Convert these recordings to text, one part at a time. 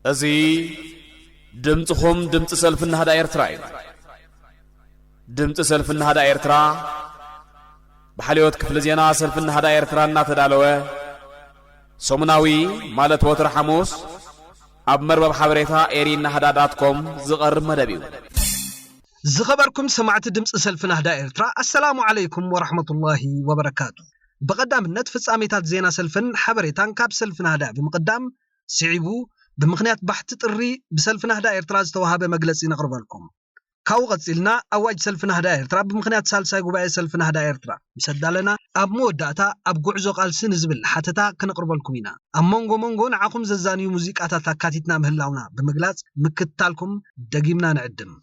እዚ ድምፅኹም ድምፂ ሰልፊ ናህዳ ኤርትራ እዩ። ድምፂ ሰልፊ ናህዳ ኤርትራ ብሓልዮት ክፍሊ ዜና ሰልፊ ናህዳ ኤርትራ እናተዳለወ ሰሙናዊ፣ ማለት ወትሪ ሓሙስ፣ ኣብ መርበብ ሓበሬታ ኤሪ ናህዳ ዳት ኮም ዝቐርብ መደብ እዩ። ዝኸበርኩም ሰማዕቲ ድምፂ ሰልፊ ናህዳ ኤርትራ፣ ኣሰላሙ ዓለይኩም ወራህመቱላሂ ወበረካቱ። ብቐዳምነት ፍጻሜታት ዜና ሰልፍን ሓበሬታን ካብ ሰልፊ ናህዳ ብምቕዳም፣ ስዒቡ ብምኽንያት ባሕቲ ጥሪ ብሰልፊ ናህዳ ኤርትራ ዝተዋሃበ መግለጺ ነቕርበልኩም። ካብኡ ቀጺልና ኣዋጅ ሰልፊ ናህዳ ኤርትራ ብምኽንያት ሳልሳይ ጉባኤ ሰልፊ ናህዳ ኤርትራ ምስ ኣዳለና፣ ኣብ መወዳእታ ኣብ ጉዕዞ ቃልሲ ንዝብል ሓተታ ክነቕርበልኩም ኢና። ኣብ መንጎ መንጎ ንዓኹም ዘዛንዩ ሙዚቃታት ኣካቲትና ምህላውና ብምግላጽ ምክትታልኩም ደጊምና ንዕድም።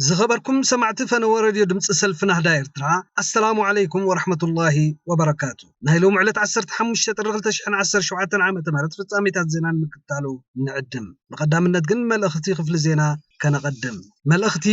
ዝኸበርኩም ሰማዕቲ ፈነወ ሬድዮ ድምፂ ሰልፊ ናህዳ ኤርትራ፣ ኣሰላሙ ዓለይኩም ወራህመቱላሂ ወበረካቱ። ናይ ሎሚ ዕለት ዓሰርተ ሓሙሽተ ጥሪ ክልተ ሽሕን ዓሰርተ ሸውዓተን ዓመተ ምህረት ፍጻሜታት ዜና ንምክትታሉ ንዕድም። ብቐዳምነት ግን መልእኽቲ ክፍሊ ዜና ከነቐድም። መልእኽቲ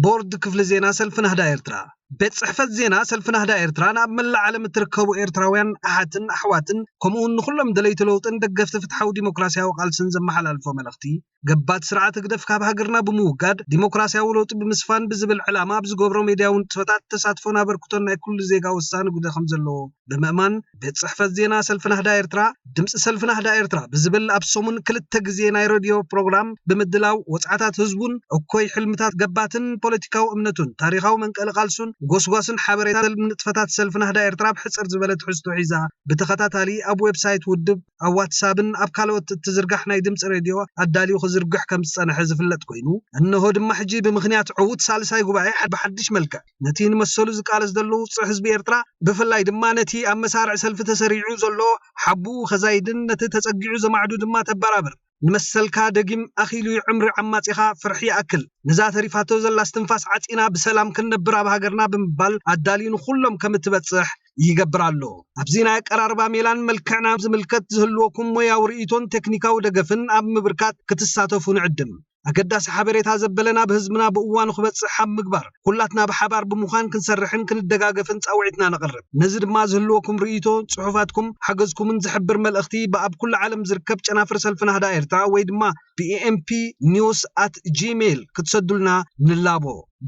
ቦርድ ክፍሊ ዜና ሰልፊ ናህዳ ኤርትራ። ቤት ጽሕፈት ዜና ሰልፊ ናህዳ ኤርትራ ናብ መላእ ዓለም እትርከቡ ኤርትራውያን ኣሓትን ኣሕዋትን፣ ከምኡውን ንኹሎም ደለይቲ ለውጥን ደገፍቲ ፍትሓዊ ዲሞክራሲያዊ ቃልስን ዘመሓላልፎ መልእኽቲ፣ ገባቲ ስርዓት ህግደፍ ካብ ሃገርና ብምውጋድ ዲሞክራሲያዊ ለውጢ ብምስፋን ብዝብል ዕላማ ኣብ ዝገብሮ ሜድያዊ ንጥፈታት ተሳትፎን ኣበርክቶን ናይ ኩሉ ዜጋ ወሳኒ ግደ ከም ዘለዎ ብምእማን፣ ቤት ጽሕፈት ዜና ሰልፊ ናህዳ ኤርትራ፣ ድምጺ ሰልፊ ናህዳ ኤርትራ ብዝብል ኣብ ሰሙን ክልተ ግዜ ናይ ሬድዮ ፕሮግራም ብምድላው፣ ወጽዓታት ህዝቡን እኮይ ሕልምታት ገባትን ፖለቲካዊ እምነቱን፣ ታሪኻዊ መንቀሊ ቃልሱን ጎስጓስን ሓበሬታ ንጥፈታት ሰልፊ ናህዳ ኤርትራ ብሕጽር ዝበለ ትሕዝቶ ሒዛ ብተኸታታሊ ኣብ ዌብሳይት ውድብ፣ ኣብ ዋትሳፕን ኣብ ካልኦት እትዝርጋሕ ናይ ድምጺ ሬድዮ ኣዳልዩ ክዝርግሕ ከም ዝጸንሐ ዝፍለጥ ኮይኑ፣ እነሆ ድማ ሕጂ ብምኽንያት ዕዉት ሳልሳይ ጉባኤ ብሓድሽ መልክዕ ነቲ ንመሰሉ ዝቃለስ ዘሎ ውጹዕ ህዝቢ ኤርትራ፣ ብፍላይ ድማ ነቲ ኣብ መሳርዕ ሰልፊ ተሰሪዑ ዘሎ ሓቡ ከዛይድን ነቲ ተጸጊዑ ዘማዕዱ ድማ ተበራብር። ንመሰልካ ደጊም ኣኺሉ ይዕምሪ ዓማጺኻ ፍርሒ ይኣክል። ነዛ ተሪፋቶ ዘላ እስትንፋስ ዓጺና ብሰላም ክንነብር ኣብ ሃገርና ብምባል ኣዳልዩ ንኹሎም ከም እትበጽሕ ይገብር ኣሎ። ኣብዚ ናይ ኣቀራርባ ሜላን መልክዕና ዝምልከት ዝህልወኩም ሞያዊ ርእይቶን ቴክኒካዊ ደገፍን ኣብ ምብርካት ክትሳተፉ ንዕድም። ኣገዳሲ ሓበሬታ ዘበለ ናብ ህዝብና ብእዋኑ ክበጽሕ ኣብ ምግባር፣ ኩላትና ብሓባር ብምዃን ክንሰርሕን ክንደጋገፍን ጻውዒትና ነቕርብ። ነዚ ድማ ዝህልወኩም ርእይቶ፣ ጽሑፋትኩም፣ ሓገዝኩምን ዝሕብር መልእኽቲ ብኣብ ኩሉ ዓለም ዝርከብ ጨናፍር ሰልፊ ናህዳ ኤርትራ ወይ ድማ ቢ ኤ ኤም ፒ ኒውስ ኣት ጂሜይል ክትሰዱልና ንላቦ።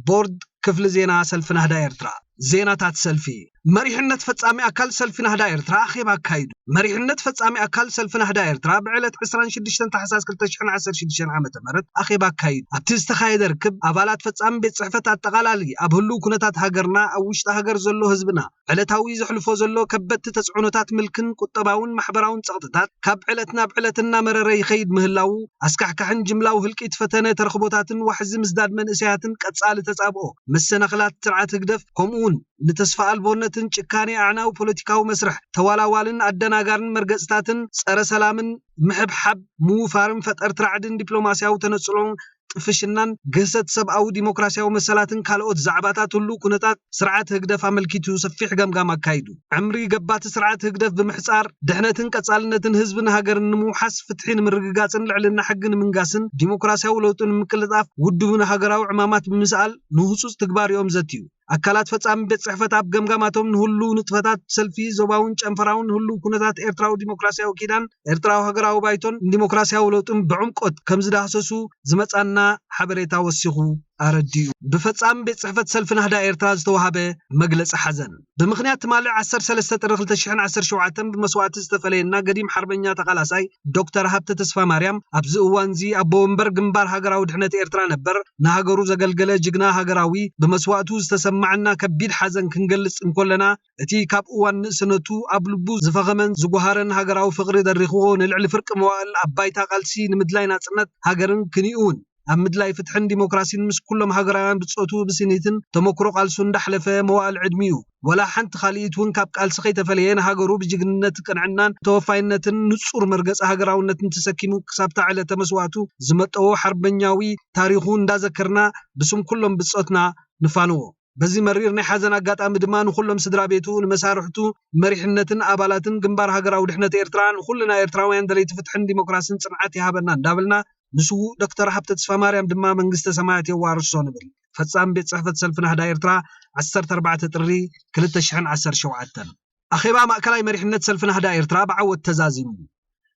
ቦርድ ክፍሊ ዜና ሰልፊ ናህዳ ኤርትራ። ዜናታት ሰልፊ። መሪሕነት ፈጻሚ ኣካል ሰልፊ ናህዳ ኤርትራ ኣኼባ ኣካይዱ። መሪሕነት ፈጻሚ ኣካል ሰልፊ ናህዳ ኤርትራ ብዕለት ዕስራን ሽዱሽተን ታሕሳስ ክልተ ሽሕን ዓሰርተ ሽዱሽተን ዓመተ ምህረት ኣኼባ ኣካይዱ። ኣብቲ ዝተኻየደ ርክብ፣ ኣባላት ፈጻሚ ቤት ጽሕፈት ኣጠቓላሊ ኣብ ህሉው ኩነታት ሃገርና፣ ኣብ ውሽጢ ሃገር ዘሎ ህዝብና፣ ዕለታዊ ዘሕልፎ ዘሎ ከበድቲ ተጽዕኖታት ምልክን ቁጠባውን ማሕበራውን ጸቕጥታት ካብ ዕለት ናብ ዕለት እናመረረ ይኸይድ ምህላዉ፣ ኣስካሕካሕን ጅምላዊ ህልቂት ፈተነ ተረኽቦታትን ዋሕዚ ምስዳድ መንእሰያትን ቀጻሊ ተጻብኦ መሰናኽላት ስርዓት ህግደፍ፣ ከምኡውን ንተስፋ ኣልቦነትን ጭካኔ ኣዕናዊ ፖለቲካዊ መስርሕ ተዋላዋልን ኣደናጋርን መርገጽታትን ጸረ ሰላምን ምሕብሓብ ምውፋርን ፈጠርቲ ራዕድን ዲፕሎማስያዊ ተነጽሎን ጥፍሽናን ግህሰት ሰብኣዊ ዲሞክራስያዊ መሰላትን ካልኦት ዛዕባታት ህሉው ኩነታት ስርዓት ህግደፍ ኣመልኪቱ ሰፊሕ ገምጋም ኣካይዱ። ዕምሪ ገባቲ ስርዓት ህግደፍ ብምሕጻር፣ ድሕነትን ቀጻልነትን ህዝብን ሃገርን ንምውሓስ፣ ፍትሒ ንምርግጋጽን ልዕልና ሕጊ ንምንጋስን ዲሞክራስያዊ ለውጢ ንምቅልጣፍ ውድቡን ሃገራዊ ዕማማት ብምስኣል ንህጹጽ ትግባሪኦም ዘትዩ። ኣካላት ፈጻሚ ቤት ጽሕፈት ኣብ ገምጋማቶም ንህሉው ንጥፈታት ሰልፊ ዞባውን ጨንፈራውን ህሉው ኩነታት ኤርትራዊ ዲሞክራስያዊ ኪዳን ኤርትራዊ ሃገራዊ ባይቶን ንዲሞክራስያዊ ለውጥን ብዕምቆት ከም ዝዳህሰሱ ዝመጻና ሓበሬታ ወሲኹ ኣረዲኡ። ብፈጻሚ ቤት ጽሕፈት ሰልፊ ናህዳ ኤርትራ ዝተዋሃበ መግለጺ ሓዘን። ብምኽንያት ትማሊ ዓሰርተ ሰለስተ ጥሪ ክልተ ሽሕን ዓሰርተ ሸውዓተን ብመስዋእቲ ዝተፈለየና ገዲም ሓርበኛ ተቓላሳይ ዶክተር ሃብተ ተስፋማርያም፣ ኣብዚ እዋንዚ ኣቦ ወንበር ግንባር ሃገራዊ ድሕነት ኤርትራ ነበር፣ ንሃገሩ ዘገልገለ ጅግና ሃገራዊ፣ ብመስዋእቱ ዝተሰማዐና ከቢድ ሓዘን ክንገልጽ እንኮለና፣ እቲ ካብ እዋን ንእስነቱ ኣብ ልቡ ዝፈኸመን ዝጓሃረን ሃገራዊ ፍቕሪ ደሪኽዎ፣ ንልዕሊ ፍርቂ መዋእል ኣብ ባይታ ቃልሲ ንምድላይ ናጽነት ሃገርን ክንኡ እውን ኣብ ምድላይ ፍትሕን ዲሞክራሲን ምስ ኩሎም ሃገራውያን ብጾቱ ብስኒትን ተመክሮ ቃልሱ እንዳሕለፈ መዋእል ዕድሚኡ፣ ወላ ሓንቲ ካልኢት እውን ካብ ቃልሲ ከይተፈለየ ንሃገሩ ብጅግንነት፣ ቅንዕናን ተወፋይነትን ንጹር መርገጺ ሃገራውነትን ተሰኪሙ ክሳብታ ዕለተ መስዋእቱ ዝመጠዎ ሓርበኛዊ ታሪኹ እንዳዘከርና ብስም ኩሎም ብጾትና ንፋንዎ። በዚ መሪር ናይ ሓዘን ኣጋጣሚ ድማ ንኹሎም ስድራ ቤቱ፣ ንመሳርሕቱ፣ መሪሕነትን ኣባላትን ግንባር ሃገራዊ ድሕነት ኤርትራ፣ ንኹሉ ናይ ኤርትራውያን ደለይቲ ፍትሕን ዲሞክራሲን ጽንዓት ይሃበና እንዳበልና፣ ንስዉእ ዶክተር ሃብተ ተስፋማርያም ድማ መንግስተ ሰማያት የዋርሶ ንብል። ፈጻሚ ቤት ጽሕፈት ሰልፊ ናህዳ ኤርትራ፣ ዓሰርተ ኣርባዕተ ጥሪ ክልተ ሽሕን ዓሰርተ ሸውዓተን። ኣኼባ ማእከላይ መሪሕነት ሰልፊ ናህዳ ኤርትራ ብዓወት ተዛዚሙ።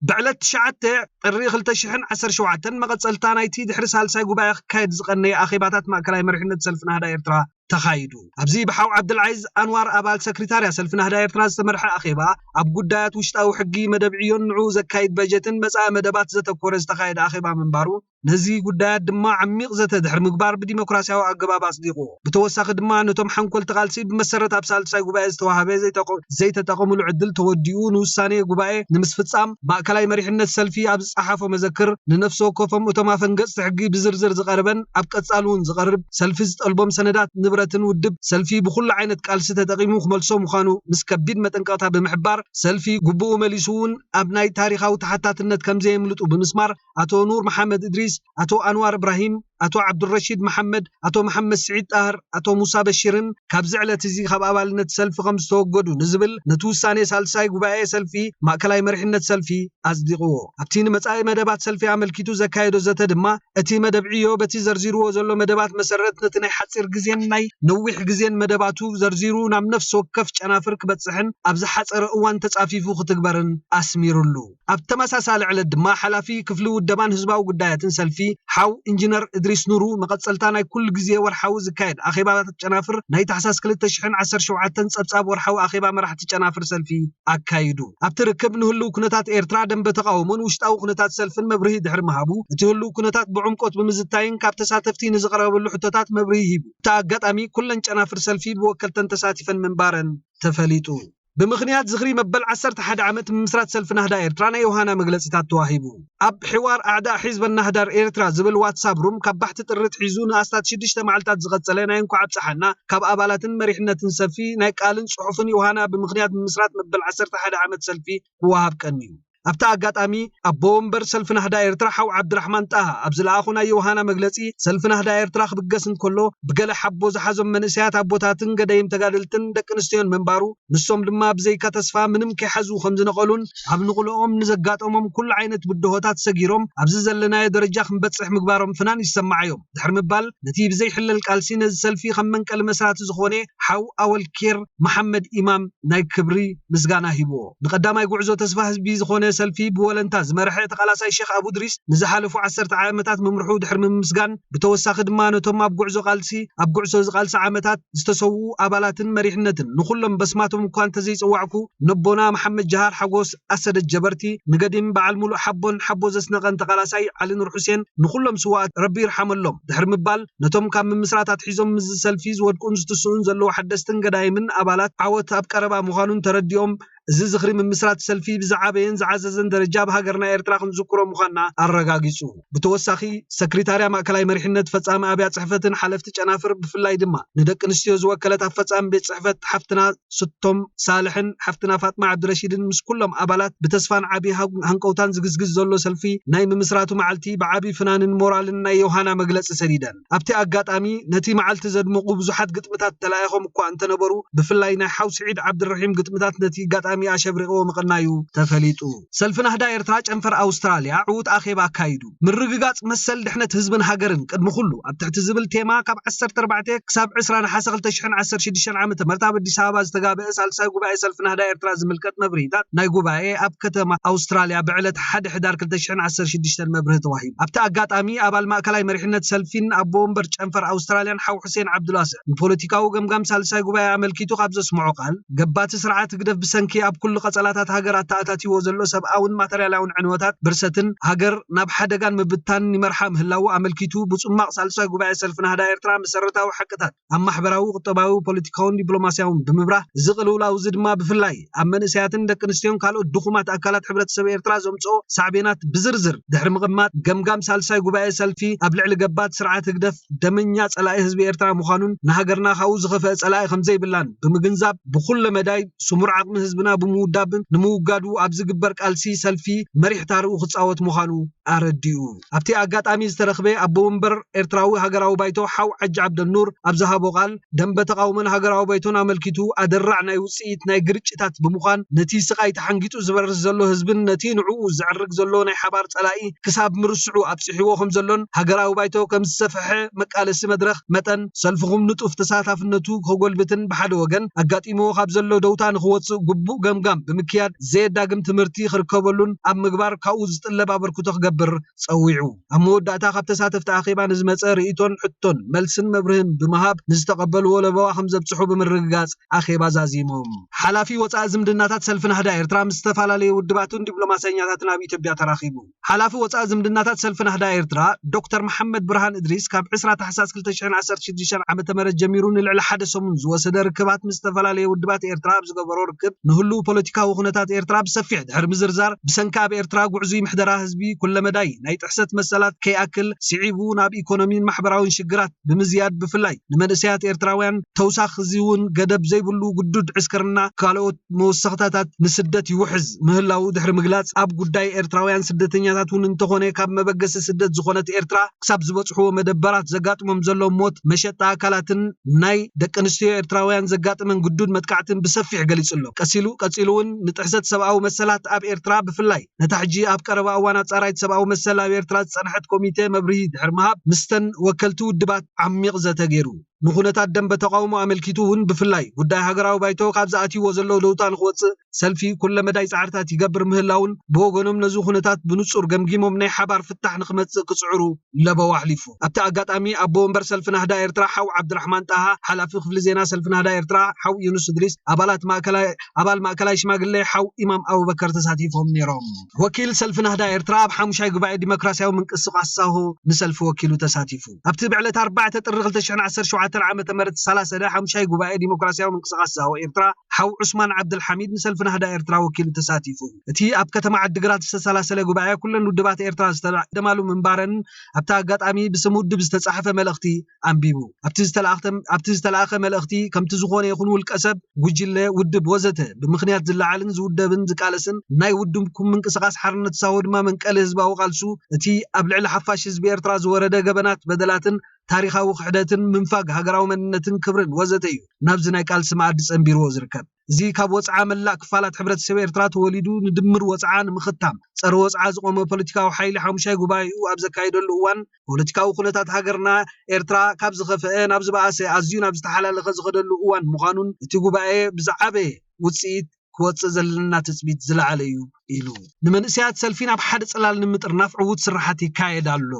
ብዕለት ትሽዓተ ጥሪ ክልተ ሽሕን ዓሰርተ ሸውዓተን መቐጸልታ ናይቲ ድሕሪ ሳልሳይ ጉባኤ ክካየድ ዝቐነየ ኣኼባታት ማእከላይ መሪሕነት ሰልፊ ናህዳ ኤርትራ ተኻይዱ። ኣብዚ ብሓው ዓብደልዓዚዝ ኣንዋር ኣባል ሰክሪታርያ ሰልፊ ናህዳ ኤርትራ ዝተመርሐ ኣኼባ ኣብ ጉዳያት ውሽጣዊ ሕጊ፣ መደብ ዕዮን ንዕኡ ዘካይድ በጀትን መጻኢ መደባት ዘተኮረ ዝተኻየደ ኣኼባ ምንባሩ፣ ነዚ ጉዳያት ድማ ዓሚቕ ዘተ ድሕሪ ምግባር ብዲሞክራሲያዊ ኣገባብ ኣጽዲቑዎ። ብተወሳኺ ድማ ነቶም ሓንኮልቲ ቃልሲ ብመሰረት ኣብ ሳልሳይ ጉባኤ ዝተዋህበ ዘይተቆ-፣ ዘይተጠቐምሉ ዕድል ተወዲኡ ንውሳኔ ጉባኤ ንምስፍጻም ማእከላይ መሪሕነት ሰልፊ ኣብ ዝጸሓፎ መዘክር ንነፍሲ ወከፎም እቶም ኣፈንገጽቲ ሕጊ ብዝርዝር ዝቐረበን ኣብ ቀጻሊ እውን ዝቐርብ ሰልፊ ዝጠልቦም ሰነዳት ንብረትን ውድብ ሰልፊ ብኹሉ ዓይነት ቃልሲ ተጠቒሙ ክመልሶ ምዃኑ ምስ ከቢድ መጠንቀቕታ ብምሕባር ሰልፊ ግቡኡ መሊሱ እውን ኣብ ናይ ታሪኻዊ ተሓታትነት ከም ዘየምልጡ ብምስማር ኣቶ ኑር መሓመድ እድሪስ፣ ኣቶ ኣንዋር እብራሂም፣ ኣቶ ዓብዱረሺድ መሓመድ፣ ኣቶ መሓመድ ስዒድ ጣህር፣ ኣቶ ሙሳ በሺርን ካብዚ ዕለት እዚ ካብ ኣባልነት ሰልፊ ከም ዝተወገዱ ንዝብል ነቲ ውሳኔ ሳልሳይ ጉባኤ ሰልፊ ማእከላይ መሪሕነት ሰልፊ ኣጽዲቕዎ። ኣብቲ ንመጻኢ መደባት ሰልፊ ኣመልኪቱ ዘካየዶ ዘተ ድማ እቲ መደብ ዕዮ በቲ ዘርዚርዎ ዘሎ መደባት መሰረት ነቲ ናይ ሓጺር ግዜን ናይ ነዊሕ ግዜን መደባቱ ዘርዚሩ ናብ ነፍሲ ወከፍ ጨናፍር ክበጽሕን ኣብ ዝሓጸረ እዋን ተጻፊፉ ክትግበርን ኣስሚሩሉ። ኣብ ተመሳሳሊ ዕለት ድማ ሓላፊ ክፍሊ ውደባን ህዝባዊ ጉዳያትን ሰልፊ ሓው ኢንጂነር እድሪስ ኑሩ መቐጸልታ ናይ ኩሉ ግዜ ወርሓዊ ዝካየድ ኣኼባታት ጨናፍር ናይ ታሕሳስ ክልተ ሽሕን ዓሰርተ ሸውዓተን ጸብጻብ ወርሓዊ ኣኼባ መራሕቲ ጨናፍር ሰልፊ ኣካይዱ። ኣብቲ ርክብ ንህልው ኩነታት ኤርትራ፣ ደንበ ተቓውሞን ውሽጣዊ ኩነታት ሰልፍን መብርሂ ድሕሪ ምሃቡ፣ እቲ ህልው ኩነታት ብዕምቆት ብምዝታይን ካብ ተሳተፍቲ ንዝቐረበሉ ሕቶታት መብርሂ ሂቡ። እቲ ኣጋጣሚ ኩለን ጨናፍር ሰልፊ ብወከልተን ተሳቲፈን ምንባረን ተፈሊጡ። ብምኽንያት ዝኽሪ መበል ዓሰርተ ሓደ ዓመት ምምስራት ሰልፊ ናህዳ ኤርትራ ናይ ዮሃና መግለጺታት ተዋሂቡ። ኣብ ሕዋር ኣዕዳ ሒዝበን ናህዳር ኤርትራ ዝብል ዋትሳፕ ሩም ካብ ባሕቲ ጥሪ ኣትሒዙ ንኣስታት ሽዱሽተ መዓልታት ዝቐጸለ ናይ እንኳዕ ኣብጽሓና ካብ ኣባላትን መሪሕነትን ሰልፊ ናይ ቃልን ጽሑፍን ዮሃና ብምኽንያት ምምስራት መበል ዓሰርተ ሓደ ዓመት ሰልፊ ክወሃብ ቀንዩ። ኣብቲ ኣጋጣሚ ኣቦ ወንበር ሰልፊ ናህዳ ኤርትራ ሓው ዓብድራሕማን ጣሃ ኣብ ዝለኣኹ ናይ ዮሃና መግለጺ፣ ሰልፊ ናህዳ ኤርትራ ክብገስ እንከሎ ብገለ ሓቦ ዝሓዞም መንእሰያት ኣቦታትን ገዳይም ተጋደልትን ደቂ ኣንስትዮን ምንባሩ፣ ንሶም ድማ ብዘይካ ተስፋ ምንም ከይሓዙ ከም ዝነቐሉን ኣብ ንቕልኦም ንዘጋጠሞም ኩሉ ዓይነት ብድሆታት ሰጊሮም ኣብዚ ዘለናዮ ደረጃ ክንበጽሕ ምግባሮም ፍናን ይሰማዓዮም ድሕሪ ምባል፣ ነቲ ብዘይሕለል ቃልሲ ነዚ ሰልፊ ከም መንቀሊ መስራቲ ዝኾነ ሓው ኣወል ኬር መሓመድ ኢማም ናይ ክብሪ ምስጋና ሂብዎ። ንቀዳማይ ጉዕዞ ተስፋ ህዝቢ ዝኾነ ሰልፊ ብወለንታ ዝመርሐ ተቓላሳይ ሼኽ ኣቡ ድሪስ ንዝሓለፉ ዓሰርተ ዓመታት ምምርሑ ድሕሪ ምምስጋን፣ ብተወሳኺ ድማ ነቶም ኣብ ጉዕዞ ቃልሲ፣ ኣብ ጉዕዞ እዚ ቃልሲ ዓመታት ዝተሰውኡ ኣባላትን መሪሕነትን ንኹሎም በስማቶም እኳ እንተዘይጸዋዕኩ፣ ነቦና መሓመድ ጀሃር ሓጎስ ኣሰደድ ጀበርቲ፣ ንገዲም በዓል ሙሉእ ሓቦን ሓቦ ዘስነቐን ተቓላሳይ ዓሊ ኑር ሑሴን፣ ንኹሎም ስዋኣት ረቢ ይርሓመሎም ድሕሪ ምባል፣ ነቶም ካብ ምምስራት ኣትሒዞም ምስዚ ሰልፊ ዝወድቁን ዝትስኡን ዘለዉ ሓደስትን ገዳይምን ኣባላት ዓወት ኣብ ቀረባ ምዃኑን ተረዲኦም፣ እዚ ዝኽሪ ምምስራት ሰልፊ ብዝዓበየን ዝዓዘዘን ደረጃ ኣብ ሃገርና ኤርትራ ክንዝክሮ ምዃንና ኣረጋጊጹ። ብተወሳኺ፣ ሰክሪታርያ ማእከላይ መሪሕነት፣ ፈጻሚ ኣብያ ጽሕፈትን ሓለፍቲ ጨናፍር፣ ብፍላይ ድማ ንደቂ ኣንስትዮ ዝወከለት ኣብ ፈጻሚ ቤት ጽሕፈት ሓፍትና ስቶም ሳልሕን ሓፍትና ፋጥማ ዓብድረሺድን ምስ ኩሎም ኣባላት ብተስፋን ዓቢ ሃን-፣ ሃንቀውታን ዝግዝግዝ ዘሎ ሰልፊ ናይ ምምስራቱ መዓልቲ ብዓቢ ፍናንን ሞራልን ናይ ዮሃና መግለጺ ሰዲደን። ኣብቲ ኣጋጣሚ ነቲ መዓልቲ ዘድምቑ ብዙሓት ግጥምታት ተላኢኾም እኳ እንተነበሩ፣ ብፍላይ ናይ ሓው ስዒድ ዓብድረሒም ግጥምታት ነቲ ኣጋጣሚ ኣሸብሪቕዎ ምቕናዩ ተፈሊጡ። ሰልፊ ናህዳ ኤርትራ ጨንፈር ኣውስትራልያ ዕዉት ኣኼባ ኣካይዱ። ምርግጋጽ መሰል ድሕነት ህዝብን ሃገርን ቅድሚ ኩሉ ኣብ ትሕቲ ዝብል ቴማ ካብ ዓሰርተ ኣርባዕተ ክሳብ ዕስራ ነሓሰ ክልተ ሽሕን ዓሰርተ ሽዱሽተን ዓመተ ምህረት ኣብ ኣዲስ ኣበባ ዝተጋብአ ሳልሳይ ጉባኤ ሰልፊ ናህዳ ኤርትራ ዝምልከት መብርሂታት ናይ ጉባኤ ኣብ ከተማ ኣውስትራልያ ብዕለት ሓደ ሕዳር ክልተ ሽሕን ዓሰርተ ሽዱሽተን መብርሂ ተዋሂቡ። ኣብቲ ኣጋጣሚ ኣባል ማእከላይ መሪሕነት ሰልፊን ኣቦ ወንበር ጨንፈር ኣውስትራልያን ሓው ሑሴን ዓብዱልዋስዕ ንፖለቲካዊ ገምጋም ሳልሳይ ጉባኤ ኣመልኪቱ ካብ ዘስምዖ ቃል፣ ገባቲ ስርዓት ህግደፍ ብሰንኪ ኣብ ኩሉ ቀጸላታት ሃገር ኣተኣታቲዎ ዘሎ ሰብኣውን ማተርያላውን ዕንወታት ብርሰትን ሃገር ናብ ሓደጋን ምብታንን ይመርሓ ምህላዉ ኣመልኪቱ፣ ብጽማቕ ሳልሳይ ጉባኤ ሰልፊ ናህዳ ኤርትራ መሰረታዊ ሓቅታት ኣብ ማሕበራዊ፣ ቁጠባዊ፣ ፖለቲካውን ዲፕሎማስያውን ብምብራህ፣ እዚ ቅልውላው እዚ ድማ ብፍላይ ኣብ መንእሰያትን ደቂ ኣንስትዮን ካልኦት ድኹማት ኣካላት ሕብረተሰብ ኤርትራ ዘምጽኦ ሳዕቤናት ብዝርዝር ድሕሪ ምቕማጥ፣ ገምጋም ሳልሳይ ጉባኤ ሰልፊ ኣብ ልዕሊ ገባቲ ስርዓት ህግደፍ ደመኛ ጸላኢ ህዝቢ ኤርትራ ምዃኑን ንሃገርና ካብኡ ዝኸፍአ ጸላኢ ከም ዘይብላን ብምግንዛብ፣ ብኹለ መዳይ ስሙር ዓቕሚ ህዝብና ብምውዳብን ንምውጋዱ ኣብ ዝግበር ቃልሲ ሰልፊ መሪሕ ታርኡ ክጻወት ምዃኑ ኣረዲኡ። ኣብቲ ኣጋጣሚ ዝተረኽበ ኣቦ ወንበር ኤርትራዊ ሃገራዊ ባይቶ ሓው ዓጂ ዓብደልኑር ኣብ ዝሃቦ ቃል፣ ደንበ ተቓውሞን ሃገራዊ ባይቶን ኣመልኪቱ ኣደራዕ ናይ ውጽኢት ናይ ግርጭታት ብምዃን፣ ነቲ ስቓይ ተሓንጊጡ ዝበርስ ዘሎ ህዝብን ነቲ ንዕኡ ዘዕርግ ዘሎ ናይ ሓባር ጸላኢ ክሳብ ምርስዑ ኣብጽሕዎ ከም ዘሎን ሃገራዊ ባይቶ ከም ዝሰፍሐ መቃለሲ መድረኽ መጠን ሰልፍኹም ንጡፍ ተሳታፍነቱ ከጎልብትን ብሓደ ወገን ኣጋጢምዎ ካብ ዘሎ ደውታ ንኽወጽእ ግቡእ ገምጋም ብምክያድ ዘየዳግም ትምህርቲ ክርከበሉን ኣብ ምግባር ካብኡ ዝጥለብ ኣበርክቶ ክገብር ጸዊዑ። ኣብ መወዳእታ ካብ ተሳተፍቲ ኣኼባ ንዝመጸ ርእይቶን ሕቶን መልስን መብርህን ብምሃብ ንዝተቐበልዎ ለበዋ ከም ዘብጽሑ ብምርግጋጽ ኣኼባ ዛዚሞም። ሓላፊ ወጻኢ ዝምድናታት ሰልፊ ናህዳ ኤርትራ ምስ ዝተፈላለዩ ውድባትን ዲፕሎማሰኛታትን ኣብ ኢትዮጵያ ተራኺቡ። ሓላፊ ወጻኢ ዝምድናታት ሰልፊ ናህዳ ኤርትራ ዶክተር መሓመድ ብርሃን እድሪስ ካብ ዕስራ ታሕሳስ ክልተ ሽሕን ዓሰርተ ሽዱሽተን ዓመተ ምህረት ጀሚሩ ንልዕሊ ሓደ ሰሙን ዝወሰደ ርክባት ምስ ዝተፈላለዩ ውድባት ኤርትራ ኣብ ዝገበሮ ርክብ ንህሉው ፖለቲካዊ ኩነታት ኤርትራ ብሰፊሕ ድሕሪ ምዝርዛር፣ ብሰንኪ ኣብ ኤርትራ ጉዕዙይ ምሕደራ ህዝቢ ኩለመዳይ ናይ ጥሕሰት መሰላት ከይኣክል ስዒቡ ናብ ኢኮኖሚን ማሕበራዊን ሽግራት ብምዝያድ ብፍላይ ንመንእሰያት ኤርትራውያን ተውሳኽ እዚ እውን ገደብ ዘይብሉ ግዱድ ዕስክርና ካልኦት መወሰኽታታት ንስደት ይውሕዝ ምህላዉ ድሕሪ ምግላጽ፣ ኣብ ጉዳይ ኤርትራውያን ስደተኛታት እውን እንተኾነ ካብ መበገሲ ስደት ዝኾነት ኤርትራ ክሳብ ዝበጽሕዎ መደበራት ዘጋጥሞም ዘሎ ሞት፣ መሸጣ ኣካላትን ናይ ደቂ ኣንስትዮ ኤርትራውያን ዘጋጥመን ግዱድ መጥቃዕትን ብሰፊሕ ገሊጹ ኣሎ። ቀሲሉ ቀጺሉ እውን ንጥሕሰት ሰብኣዊ መሰላት ኣብ ኤርትራ ብፍላይ ነታ ሕጂ ኣብ ቀረባ እዋን ኣጻራይት ሰብኣዊ መሰል ኣብ ኤርትራ ዝጸንሐት ኮሚቴ መብርሂ ድሕሪ ምሃብ ምስተን ወከልቲ ውድባት ዓሚቕ ዘተ ገይሩ። ንኹነታት ደንበ ተቓውሞ ኣመልኪቱ እውን ብፍላይ ጉዳይ ሃገራዊ ባይቶ ካብ ዝኣትይዎ ዘለዉ ደውታ ንኽወጽእ ሰልፊ ኩለመዳይ ጻዕርታት ይገብር ምህላውን ብወገኖም ነዚ ኩነታት ብንጹር ገምጊሞም ናይ ሓባር ፍታሕ ንኽመጽእ ክጽዕሩ ለበዋ ኣሕሊፉ። ኣብቲ ኣጋጣሚ ኣቦ ወንበር ሰልፊ ናህዳ ኤርትራ ሓው ዓብድራሕማን ጣሃ፣ ሓላፊ ክፍሊ ዜና ሰልፊ ናህዳ ኤርትራ ሓው ዩኑስ እድሪስ፣ ኣባላት ማእከላይ ኣባል ማእከላይ ሽማግለ ሓው ኢማም ኣቡበከር ተሳቲፎም ነይሮም። ወኪል ሰልፊ ናህዳ ኤርትራ ኣብ ሓሙሻይ ጉባኤ ዲሞክራሲያዊ ምንቅስቃስ ሳሆ ንሰልፊ ወኪሉ ተሳቲፉ። ኣብቲ ብዕለት ኣርባዕተ ጥሪ ክልተ ሽሕን ዓሰርተ ሸውዓተን ዓመተ ምህረት ዝተሰላሰለ ሓሙሻይ ጉባኤ ዲሞክራሲያዊ ምንቅስቃስ ሳሆ ኤርትራ ሓው ዑስማን ዓብደልሓሚድ ንሰልፊ ናህዳ ኤርትራ ወኪሉ ተሳቲፉ። እቲ ኣብ ከተማ ዓዲግራት ዝተሰላሰለ ጉባኤ ኩለን ውድባት ኤርትራ ዝተደማሉ ምንባረን ኣብቲ ኣጋጣሚ ብስም ውድብ ዝተጻሕፈ መልእኽቲ ኣንቢቡ። ኣብቲ ዝተላእኽተ-፣ ኣብቲ ዝተላእኸ መልእኽቲ ከምቲ ዝኾነ ይኹን ውልቀ ሰብ፣ ጉጅለ፣ ውድብ ወዘተ ብምኽንያት ዝለዓልን ዝውደብን ዝቃለስን ናይ ውድብኩም ምንቅስቃስ ሓርነት ሳሆ ድማ መንቀሊ ህዝባዊ ቃልሱ እቲ ኣብ ልዕሊ ሓፋሽ ህዝቢ ኤርትራ ዝወረደ ገበናት በደላትን ታሪኻዊ ክሕደትን ምንፋግ ሃገራዊ መንነትን ክብርን ወዘተ እዩ ናብዚ ናይ ቃልሲ መኣዲ ጸንቢርዎ ዝርከብ። እዚ ካብ ወጽዓ መላእ ክፋላት ሕብረተሰብ ኤርትራ ተወሊዱ ንድምር ወጽዓ ንምኽታም ጸረ ወጽዓ ዝቖመ ፖለቲካዊ ሓይሊ ሓሙሻይ ጉባኤኡ ኣብ ዘካየደሉ እዋን ፖለቲካዊ ኩነታት ሃገርና ኤርትራ ካብ ዝኸፍአ ናብ ዝበኣሰ ኣዝዩ ናብ ዝተሓላለኸ ዝኸደሉ እዋን ምዃኑን እቲ ጉባኤ ብዝዓበየ ውጽኢት ክወጽእ ዘለና ትጽቢት ዝለዓለ እዩ ኢሉ። ንመንእሰያት ሰልፊ ናብ ሓደ ጽላል ንምጥርናፍ ዕዉት ስራሓት ይካየድ ኣሎ።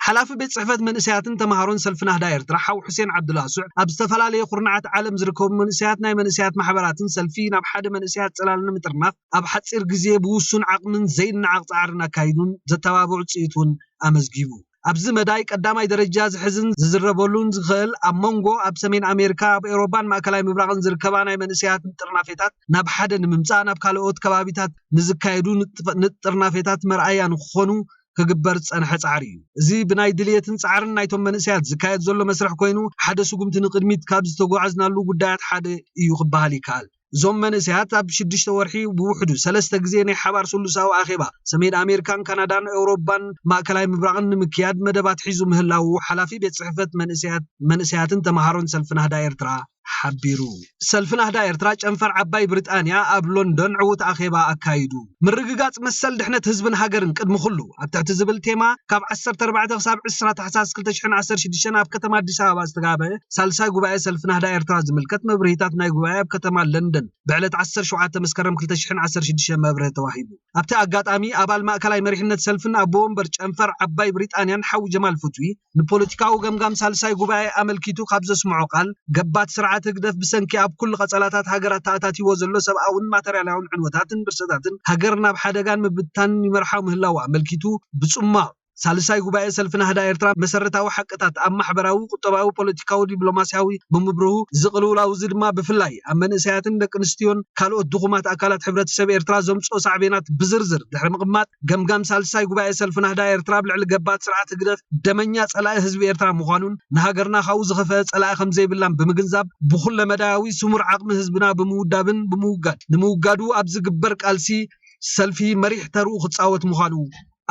ሓላፊ ቤት ጽሕፈት መንእሰያትን ተምሃሮን ሰልፊ ናህዳ ኤርትራ ሓው ሑሴን ዓብዱላሱዕ ኣብ ዝተፈላለየ ኩርናዓት ዓለም ዝርከቡ መንእሰያት ናይ መንእሰያት ማሕበራትን ሰልፊ ናብ ሓደ መንእሰያት ጽላል ንምጥርናፍ ኣብ ሓጺር ግዜ ብውሱን ዓቕምን ዘይነዓቕ ጻዕርን ኣካይዱን ዘተባብዑ ውጽኢት እውን ኣመዝጊቡ። ኣብዚ መዳይ ቀዳማይ ደረጃ ዝሕዝን ዝዝረበሉን ዝኽእል ኣብ መንጎ ኣብ ሰሜን ኣሜሪካ ኣብ ኤውሮጳን ማእከላይ ምብራቕን ዝርከባ ናይ መንእሰያት ጥርናፌታት ናብ ሓደ ንምምጻእ ናብ ካልኦት ከባቢታት ንዝካየዱ ንጥፍ-፣ ንጥርናፌታት መርኣያ ንክኾኑ ክግበር ዝጸንሐ ጻዕሪ እዩ። እዚ ብናይ ድልየትን ጻዕርን ናይቶም መንእሰያት ዝካየድ ዘሎ መስርሕ ኮይኑ ሓደ ስጉምቲ ንቕድሚት ካብ ዝተጓዓዝናሉ ጉዳያት ሓደ እዩ ክበሃል ይከኣል። እዞም መንእሰያት ኣብ ሽዱሽተ ወርሒ ብውሕዱ ሰለስተ ግዜ ናይ ሓባር ስሉሳዊ ኣኼባ ሰሜን ኣሜሪካን ካናዳን ኤውሮጳን ማእከላይ ምብራቕን ንምክያድ መደባት ሒዙ ምህላዉ ሓላፊ ቤት ጽሕፈት መንእሰያት መንእሰያትን ተምሃሮን ሰልፊ ናህዳ ኤርትራ ሓቢሩ። ሰልፊ ናህዳ ኤርትራ ጨንፈር ዓባይ ብሪጣንያ ኣብ ሎንዶን ዕዉት ኣኼባ ኣካይዱ። ምርግጋጽ መሰል ድሕነት ህዝብን ሃገርን ቅድሚ ኩሉ ኣብ ትሕቲ ዝብል ቴማ ካብ ዓሰርተ ኣርባዕተ ክሳብ ዕስራ ታሕሳስ ክልተ ሽሕን ዓሰርተ ሽዱሽተን ኣብ ከተማ ኣዲስ ኣበባ ዝተጋበ ሳልሳይ ጉባኤ ሰልፊ ናህዳ ኤርትራ ዝምልከት መብርሂታት ናይ ጉባኤ ኣብ ከተማ ለንደን ብዕለት ዓሰርተ ሸውዓተ መስከረም ክልተ ሽሕን ዓሰርተ ሽዱሽተን መብርሂ ተዋሂቡ። ኣብቲ ኣጋጣሚ ኣባል ማእከላይ መሪሕነት ሰልፍን ኣቦ ወንበር ጨንፈር ዓባይ ብሪጣንያን ሓው ጀማል ፍትዊ ንፖለቲካዊ ገምጋም ሳልሳይ ጉባኤ ኣመልኪቱ ካብ ዘስምዖ ቃል፣ ገባት ስርዓት ህግደፍ ብሰንኪ ኣብ ኩሉ ቀጸላታት ሃገራት ተኣታቲዎ ዘሎ ሰብኣውን ማተርያላውን ዕንወታትን ብርሰታትን ሃገር ናብ ሓደጋን ምብትታንን ይመርሓ ምህላዉ ኣመልኪቱ፣ ብጽማቕ ሳልሳይ ጉባኤ ሰልፊ ናህዳ ኤርትራ መሰረታዊ ሓቅታት ኣብ ማሕበራዊ፣ ቁጠባዊ፣ ፖለቲካዊ፣ ዲፕሎማስያዊ ብምብርሁ፣ እዚ ቅልውላው እዚ ድማ ብፍላይ ኣብ መንእሰያትን ደቂ ኣንስትዮን ካልኦት ድኹማት ኣካላት ሕብረተሰብ ኤርትራ ዘምጽኦ ሳዕቤናት ብዝርዝር ድሕሪ ምቕማጥ፣ ገምጋም ሳልሳይ ጉባኤ ሰልፊ ናህዳ ኤርትራ ኣብ ልዕሊ ገባቲ ስርዓት ህግደፍ ደመኛ ጸላኢ ህዝቢ ኤርትራ ምዃኑን ንሃገርና ካብኡ ዝኸፍአ ጸላኢ ከም ዘይብላን ብምግንዛብ፣ ብኹለ መዳያዊ ስሙር ዓቕሚ ህዝብና ብምውዳብን ብምውጋድ ንምውጋዱ ኣብ ዝግበር ቃልሲ ሰልፊ መሪሕ ተርኡ ክጻወት ምዃኑ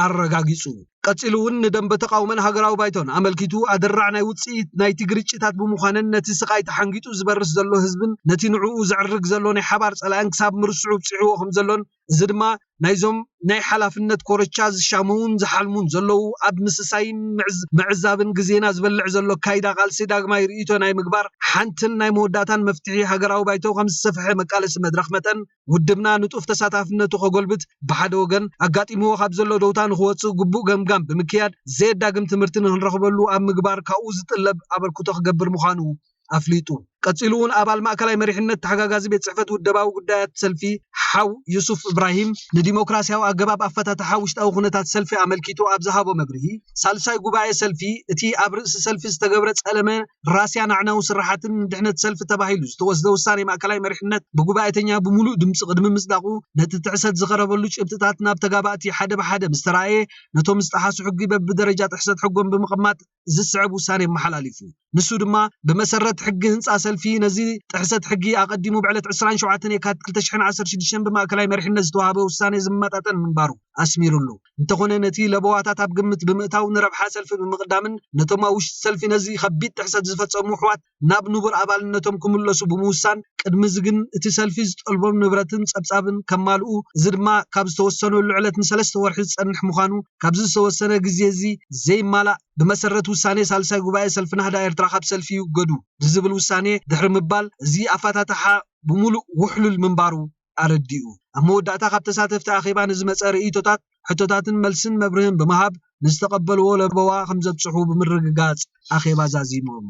ኣረጋጊጹ። ቀጺሉ እውን ንደንበ ተቓውሞን ሃገራዊ ባይቶን ኣመልኪቱ ኣደራዕ ናይ ውጽኢት ናይቲ ግርጭታት ብምዃንን ነቲ ስቓይ ተሓንጊጡ ዝበርስ ዘሎ ህዝብን ነቲ ንዕኡ ዘዕርግ ዘሎ ናይ ሓባር ጸላእን ክሳብ ምርስዑ ብጺሕዎ ከም ዘሎን እዚ ድማ ናይዞም ናይ ሓላፍነት ኮረቻ ዝሻመውን ዝሓልሙን ዘለዉ ኣብ ምስሳይን ምዕዝ- ምዕዛብን ግዜና ዝበልዕ ዘሎ ካይዳ ቃልሲ ዳግማይ ርእይቶ ናይ ምግባር ሓንትን ናይ መወዳእታን መፍትሒ ሃገራዊ ባይቶ ከም ዝሰፍሐ መቃለሲ መድረኽ መጠን ውድብና ንጡፍ ተሳታፍነቱ ከጎልብት ብሓደ ወገን ኣጋጢምዎ ካብ ዘሎ ደውታ ንክወፅእ ግቡእ ገምጋም ብምክያድ ዘየዳግም ትምህርቲ ንክንረኽበሉ ኣብ ምግባር ካብኡ ዝጥለብ ኣበርክቶ ክገብር ምዃኑ ኣፍሊጡ። ቀጺሉ እውን ኣባል ማእከላይ መሪሕነት ተሓጋጋዚ ቤት ጽሕፈት ውደባዊ ጉዳያት ሰልፊ ሓው ዩሱፍ እብራሂም ንዲሞክራሲያዊ ኣገባብ ኣፈታትሓ ውሽጣዊ ኩነታት ሰልፊ ኣመልኪቱ ኣብ ዝሃቦ መብርሂ፣ ሳልሳይ ጉባኤ ሰልፊ እቲ ኣብ ርእሲ ሰልፊ ዝተገብረ ጸለመ ራስያ ናዕናዊ ስራሓትን ንድሕነት ሰልፊ ተባሂሉ ዝተወስደ ውሳኔ ማእከላይ መሪሕነት ብጉባኤተኛ ብምሉእ ድምፂ ቅድሚ ምጽዳቑ ነቲ ጥሕሰት ዝቐረበሉ ጭብጥታት ናብ ተጋባእቲ ሓደ ብሓደ ምስ ተራእየ ነቶም ዝጠሓሱ ሕጊ በብደረጃ ጥሕሰት ሕጎም ብምቕማጥ ዝስዕብ ውሳኔ ኣመሓላሊፉ። ንሱ ድማ ብመሰረት ሕጊ ህንፃ ሰልፊ ነዚ ጥሕሰት ሕጊ ኣቐዲሙ ብዕለት ዕስራን ሸውዓተን የካቲት ክልተ ሽሕን ዓሰርተ ሽዱሽተን ብማእከላይ መሪሕነት ዝተዋህበ ውሳኔ ዝመጣጠን ምንባሩ ኣስሚሩሉ። እንተኾነ ነቲ ለበዋታት ኣብ ግምት ብምእታው ንረብሓ ሰልፊ ብምቕዳምን ነቶም ኣብ ውሽጢ ሰልፊ ነዚ ከቢድ ጥሕሰት ዝፈጸሙ ኣሕዋት ናብ ንቡር ኣባልነቶም ክምለሱ ብምውሳን ቅድሚ እዚ ግን እቲ ሰልፊ ዝጠልቦም ንብረትን ጸብጻብን ከማልኡ እዚ ድማ ካብ ዝተወሰነሉ ዕለት ንሰለስተ ወርሒ ዝጸንሕ ምዃኑ ካብዚ ዝተወሰነ ግዜ እዚ ዘይማላእ ብመሰረት ውሳኔ ሳልሳይ ጉባኤ ሰልፊ ናህዳ ኤርትራ ካብ ሰልፊ ይውገዱ ብዝብል ውሳኔ ድሕሪ ምባል እዚ ኣፈታትሓ ብምሉእ ውሕሉል ምንባሩ ኣረዲኡ። ኣብ መወዳእታ ካብ ተሳተፍቲ ኣኼባ ንዝመጸ ርእይቶታት ሕቶታትን መልስን መብርህን ብምሃብ ንዝተቐበልዎ ለበዋ ከም ዘብጽሑ ብምርግጋጽ ኣኼባ ዛዚሞም።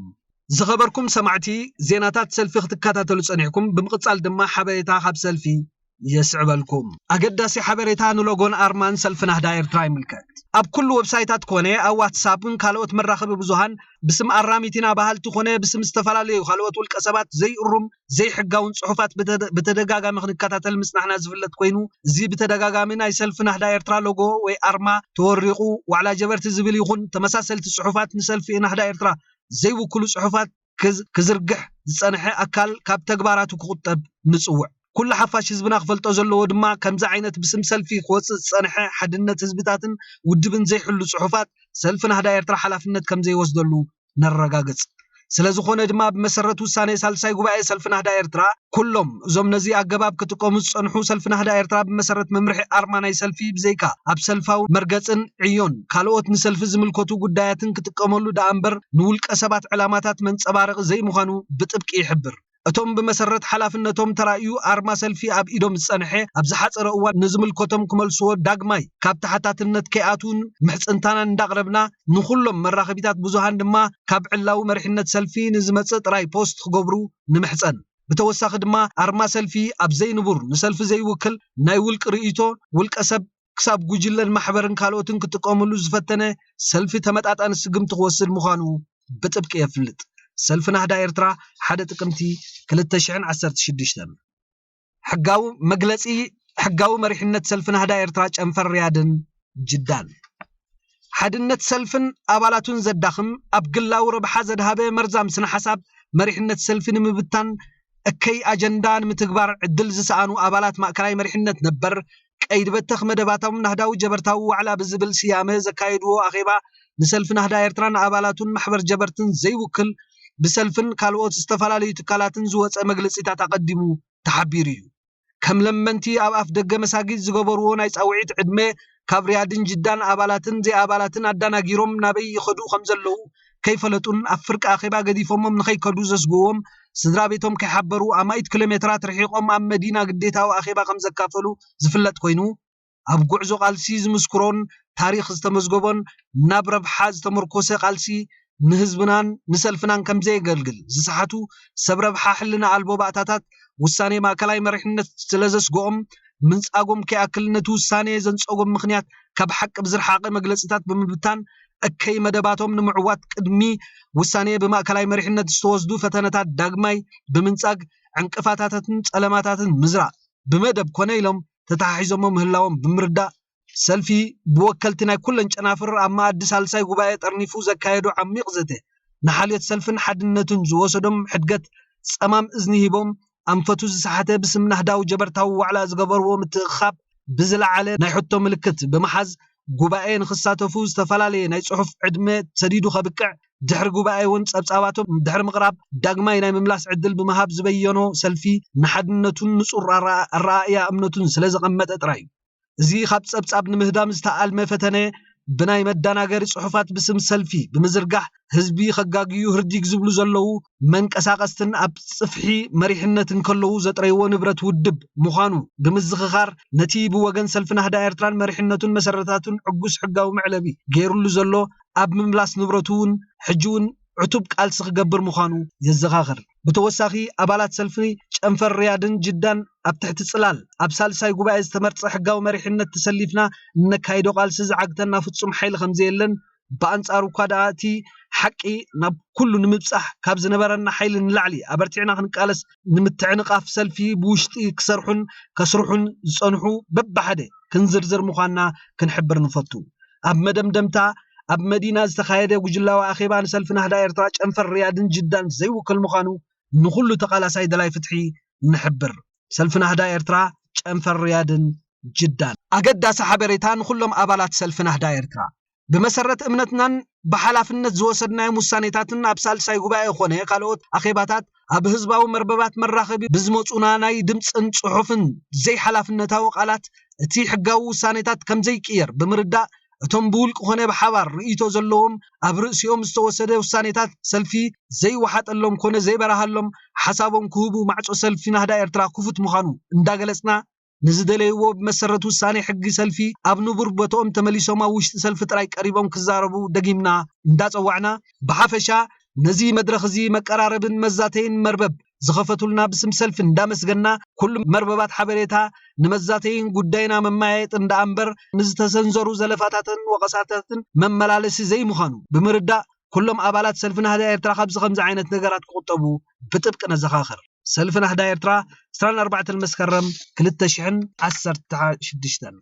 ዝኸበርኩም ሰማዕቲ ዜናታት ሰልፊ ክትከታተሉ ጸኒሕኩም ብምቕጻል ድማ ሓበሬታ ካብ ሰልፊ የስዕበልኩም። ኣገዳሲ ሓበሬታ ንሎጎን ኣርማን ሰልፊ ናህዳ ኤርትራ ይምልከት። ኣብ ኩሉ ወብሳይታት ኮነ ኣብ ዋትሳፕን ካልኦት መራኸቢ ብዙሃን ብስም ኣራሚቲና በሃልቲ ኮነ ብስም ዝተፈላለዩ ካልኦት ውልቀ ሰባት ዘይእሩም ዘይሕጋውን ጽሑፋት ብተደ- ብተደጋጋሚ ክንከታተል ምጽናሕና ዝፍለጥ ኮይኑ እዚ ብተደጋጋሚ ናይ ሰልፊ ናህዳ ኤርትራ ሎጎ ወይ ኣርማ ተወሪቑ ዋዕላ ጀበርቲ ዝብል ይኹን ተመሳሰልቲ ጽሑፋት ንሰልፊ ናህዳ ኤርትራ ዘይውክሉ ጽሑፋት ክዝ- ክዝርግሕ ዝጸንሐ ኣካል ካብ ተግባራቱ ክቑጠብ ንጽውዕ። ኩሉ ሓፋሽ ህዝብና ክፈልጦ ዘለዎ ድማ ከምዚ ዓይነት ብስም ሰልፊ ክወጽእ ዝጸንሐ ሓድነት ህዝብታትን ውድብን ዘይሕሉ ጽሑፋት ሰልፊ ናህዳ ኤርትራ ሓላፍነት ከም ዘይወስደሉ ነረጋግጽ። ስለ ዝኾነ ድማ ብመሰረት ውሳኔ ሳልሳይ ጉባኤ ሰልፊ ናህዳ ኤርትራ ኩሎም እዞም ነዚ ኣገባብ ክጥቀሙ ዝጸንሑ ሰልፊ ናህዳ ኤርትራ ብመሰረት መምርሒ ኣርማ ናይ ሰልፊ ብዘይካ ኣብ ሰልፋዊ መርገጽን ዕዮን ካልኦት ንሰልፊ ዝምልከቱ ጉዳያትን ክጥቀመሉ ደኣ እምበር ንውልቀ ሰባት ዕላማታት መንጸባረቒ ዘይምዃኑ ብጥብቂ ይሕብር። እቶም ብመሰረት ሓላፍነቶም ተራእዩ ኣርማ ሰልፊ ኣብ ኢዶም ዝጸንሐ ኣብ ዝሓጸረ እዋን ንዝምልከቶም ክመልስዎ ዳግማይ ካብ ተሓታትነት ከይኣትዉን ምሕጽንታና እንዳቕረብና ንኹሎም መራኸቢታት ብዙሃን ድማ ካብ ዕላዊ መሪሕነት ሰልፊ ንዝመጽእ ጥራይ ፖስት ክገብሩ ንምሕጸን። ብተወሳኺ ድማ ኣርማ ሰልፊ ኣብ ዘይንቡር ንሰልፊ ዘይውክል ናይ ውልቂ ርእይቶ ውልቀ ሰብ ክሳብ ጉጅለን ማሕበርን ካልኦትን ክጥቀምሉ ዝፈተነ ሰልፊ ተመጣጣኒ ስግምቲ ክወስድ ምዃኑ ብጥብቂ የፍልጥ። ሰልፊ ናህዳ ኤርትራ ሓደ ጥቅምቲ ክልተ ሽሕን ዓሰርተ ሽዱሽተን። ሕጋዊ መግለጺ ሕጋዊ መሪሕነት ሰልፊ ናህዳ ኤርትራ ጨንፈር ሪያድን ጅዳን። ሓድነት ሰልፍን ኣባላቱን ዘዳኽም ኣብ ግላዊ ረብሓ ዘድሃበ መርዛም ስነ ሓሳብ መሪሕነት ሰልፊ ንምብታን እከይ ኣጀንዳ ንምትግባር ዕድል ዝሰኣኑ ኣባላት ማእከላይ መሪሕነት ነበር ቀይዲ በተኽ መደባቶም ናህዳዊ ጀበርታዊ ዋዕላ ብዝብል ስያመ ዘካየድዎ ኣኼባ ንሰልፊ ናህዳ ኤርትራን ኣባላቱን ማሕበር ጀበርትን ዘይውክል ብሰልፍን ካልኦት ዝተፈላለዩ ትካላትን ዝወፀ መግለፂታት ኣቐዲሙ ተሓቢሩ እዩ። ከም ለመንቲ ኣብ ኣፍ ደገ መሳጊድ ዝገበርዎ ናይ ፃውዒት ዕድመ ካብ ሪያድን ጅዳን ኣባላትን ዘይኣባላትን ኣዳናጊሮም ናበይ ይኸዱ ከም ዘለዉ ከይፈለጡን ኣብ ፍርቂ ኣኼባ ገዲፎሞም ንኸይከዱ ዘስግዎም ስድራ ቤቶም ከይሓበሩ ኣማኢት ኪሎ ሜትራት ርሒቖም ኣብ መዲና ግዴታዊ ኣኼባ ከም ዘካፈሉ ዝፍለጥ ኮይኑ ኣብ ጉዕዞ ቃልሲ ዝምስክሮን ታሪኽ ዝተመዝገቦን ናብ ረብሓ ዝተመርኮሰ ቃልሲ ንህዝብናን ንሰልፍናን ከም ዘየገልግል ዝሰሓቱ ሰብ ረብሓ ሕልና ኣልቦ ባእታታት ውሳኔ ማእከላይ መሪሕነት ስለ ዘስግኦም ምንጻጎም ከይኣክል ነቲ ውሳኔ ዘንጸጎም ምኽንያት ካብ ሓቂ ብዝረሓቐ መግለጺታት ብምብታን፣ እከይ መደባቶም ንምዕዋት ቅድሚ ውሳኔ ብማእከላይ መሪሕነት ዝተወስዱ ፈተነታት ዳግማይ ብምንጻግ፣ ዕንቅፋታትን ጸለማታትን ምዝራእ ብመደብ ኮነ ኢሎም ተተሓሒዞሞ ምህላዎም ብምርዳእ፣ ሰልፊ ብወከልቲ ናይ ኩለን ጨናፍር ኣብ መኣዲ ሳልሳይ ጉባኤ ጠርኒፉ ዘካየዶ ዓሚቕ ዘተ፣ ንሓልዮት ሰልፍን ሓድነቱን ዝወሰዶም ሕድገት ጸማም እዝኒ ሂቦም፣ ኣንፈቱ ዝሰሓተ ብስም ናህዳዊ ጀበርታዊ ዋዕላ ዝገበርዎ ምትእኽኻብ ብዝለዓለ ናይ ሕቶ ምልክት ብምሓዝ፣ ጉባኤ ንኽሳተፉ ዝተፈላለየ ናይ ጽሑፍ ዕድመ ሰዲዱ ከብቅዕ፣ ድሕሪ ጉባኤ እውን ጸብጻባቶም ድሕሪ ምቕራብ ዳግማይ ናይ ምምላስ ዕድል ብምሃብ ዝበየኖ ሰልፊ ንሓድነቱን ንጹር ኣረኣ-፣ ኣረኣእያ እምነቱን ስለ ዘቐመጠ ጥራይ እዩ። እዚ ካብ ጸብጻብ ንምህዳም ዝተኣልመ ፈተነ ብናይ መዳናገሪ ጽሑፋት ብስም ሰልፊ ብምዝርጋሕ ህዝቢ ከጋግዩ ህርዲግ ዝብሉ ዘለዉ መንቀሳቐስትን ኣብ ጽፍሒ መሪሕነት እንከለዉ ዘጥረይዎ ንብረት ውድብ ምዃኑ ብምዝኽኻር ነቲ ብወገን ሰልፊ ናህዳ ኤርትራን መሪሕነቱን መሰረታቱን ዕጉስ ሕጋዊ መዕለቢ ገይሩሉ ዘሎ ኣብ ምምላስ ንብረቱ እውን ሕጂ እውን ዕቱብ ቃልሲ ክገብር ምዃኑ የዘኻኽር። ብተወሳኺ ኣባላት ሰልፊ ጨንፈር ሪያድን ጅዳን ኣብ ትሕቲ ጽላል ኣብ ሳልሳይ ጉባኤ ዝተመርጸ ሕጋዊ መሪሕነት ተሰሊፍና እነካይዶ ቃልሲ ዝዓግተና ፍጹም ሓይሊ ከም ዘየለን ብኣንጻሩ እኳ ደኣ እቲ ሓቂ ናብ ኩሉ ንምብጻሕ ካብ ዝነበረና ሓይሊ ንላዕሊ ኣበርቲዕና ክንቃለስ ንምትዕንቓፍ ሰልፊ ብውሽጢ ክሰርሑን ከስርሑን ዝጸንሑ በብሓደ ክንዝርዝር ምዃንና ክንሕብር ንፈቱ። ኣብ መደምደምታ ኣብ መዲና ዝተኻየደ ጉጅላዊ ኣኼባ ንሰልፊ ናህዳ ኤርትራ ጨንፈር ሪያድን ጅዳን ዘይውክል ምዃኑ ንኹሉ ተቓላሳይ ደላይ ፍትሒ ንሕብር። ሰልፊ ናህዳ ኤርትራ ጨንፈር ሪያድን ጅዳን። ኣገዳሲ ሓበሬታ ንኹሎም ኣባላት ሰልፊ ናህዳ ኤርትራ። ብመሰረት እምነትናን ብሓላፍነት ዝወሰድናዮም ውሳኔታትን ኣብ ሳልሳይ ጉባኤ ኾነ ካልኦት ኣኼባታት ኣብ ህዝባዊ መርበባት መራኸቢ ብዝመጹና ናይ ድምጽን ጽሑፍን ዘይሓላፍነታዊ ቃላት እቲ ሕጋዊ ውሳኔታት ከም ዘይቅየር ብምርዳእ እቶም ብውልቂ ኾነ ብሓባር ርእይቶ ዘለዎም ኣብ ርእሲኦም ዝተወሰደ ውሳኔታት ሰልፊ ዘይወሓጠሎም ኮነ ዘይበራሃሎም ሓሳቦም ክህቡ ማዕጾ ሰልፊ ናህዳ ኤርትራ ክፉት ምዃኑ እንዳገለጽና ንዝደለይዎ ብመሰረት ውሳኔ ሕጊ ሰልፊ ኣብ ንቡር ቦትኦም ተመሊሶም ኣብ ውሽጢ ሰልፊ ጥራይ ቀሪቦም ክዛረቡ ደጊምና እንዳጸዋዕና፣ ብሓፈሻ ነዚ መድረኽ እዚ መቀራረብን መዛተይን መርበብ ዝኸፈቱልና ብስም ሰልፊ እንዳመስገና፣ ኩሉ መርበባት ሓበሬታ ንመዛተይን ጉዳይና መመያየጢ እንዳኣንበር ንዝተሰንዘሩ ዘለፋታትን ወቐሳታትን መመላለሲ ዘይምዃኑ ብምርዳእ፣ ኩሎም ኣባላት ሰልፊ ናህዳ ኤርትራ ካብዚ ከምዚ ዓይነት ነገራት ክቑጠቡ ብጥብቂ ነዘኻኽር። ሰልፊ ናህዳ ኤርትራ ዕስራን ኣርባዕተን መስከረም ክልተ ሽሕን ዓሰርተ ሽዱሽተን።